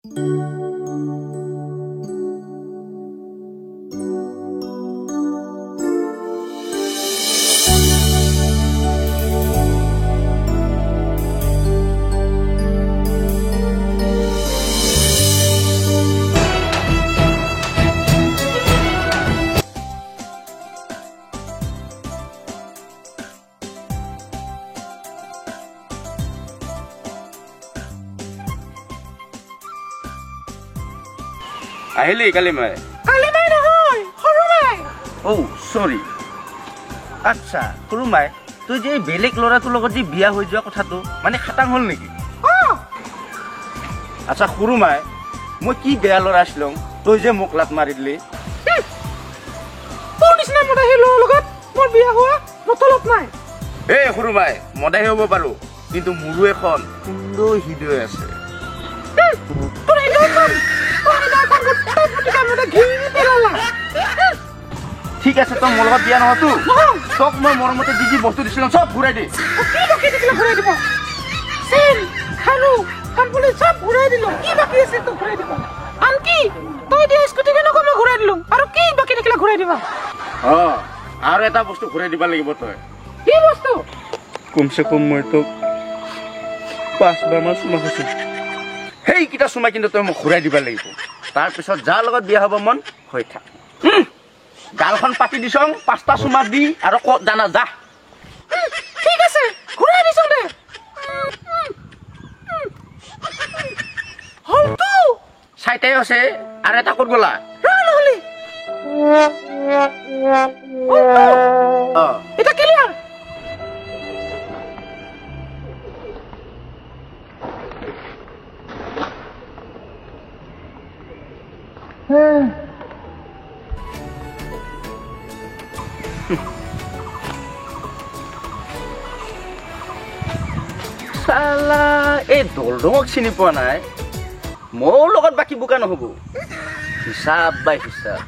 আহিলি কালিমাই? কালিমাই নহয়, সৰুমাই। অ' চৰি। আচ্ছা সৰুমাই, তই যে বেলেগ ল'ৰাটোৰ লগত যে বিয়া হৈ যোৱা কথাটো মানে খাটাং হ'ল নেকি? আচ্ছা সৰুমাই, মই কি বেয়া ল'ৰা আছিলো তই যে মোক লাত মাৰি দিলি? তোৰ নিচিনা মদাহী ল'ৰাৰ লগত মোৰ বিয়া হোৱা মতলব নাই। এই সৰুমাই, মদাহী হ'ব পাৰো, কিন্তু মোৰো এখন সুন্দৰ হৃদয় আছে। তোৰ হৃদয়খন, তোৰ হৃদয়খন গোটেই ফুটিকা মোতে ঘিনি পেলালা। ঠিক আছে, তই মোৰ লগত বিয়া নহতো, তোক মই মৰমতে যি যি বস্তু দিছিলো চব ঘূৰাই দে। কি বাকী থাকিলে ঘূৰাই দিব? চেন, খাৰু, কাণফুলি চব ঘূৰাই দিলো। কি বাকী আছে তোক ঘূৰাই দিব? আনকি তই দিয়া স্কুটিখনকো মই ঘূৰাই দিলো। আৰু কি বাকী থাকিলে ঘূৰাই দিবা? অ, আৰু এটা বস্তু ঘূৰাই দিব লাগিব তই। কি বস্তু? কমচে কম মই তোক 5 বাৰমান চুমা খাইছো। সেইকেইটা চুমা কিন্তু তই মোক ঘূৰাই দিব লাগিব। তাৰপিছত যাৰ লগত বিয়া হ'ব মন হৈ থাক। গালখন পাতি দিছং, 5টা চুমা দি আৰু ক'ত জানা যা। ঠিক আছে, ঘূৰাই দিছং দে। হ'লতো চাইটাই আছে, আৰু এটা ক'ত গ'লা? নহ'লে এটা ক্লিয়াৰ। চালা এই দলদঙক চিনি পোৱা নাই, মোৰ লগত বাকী বোকা নহ'ব। হিচাপ বাই হিচাপ।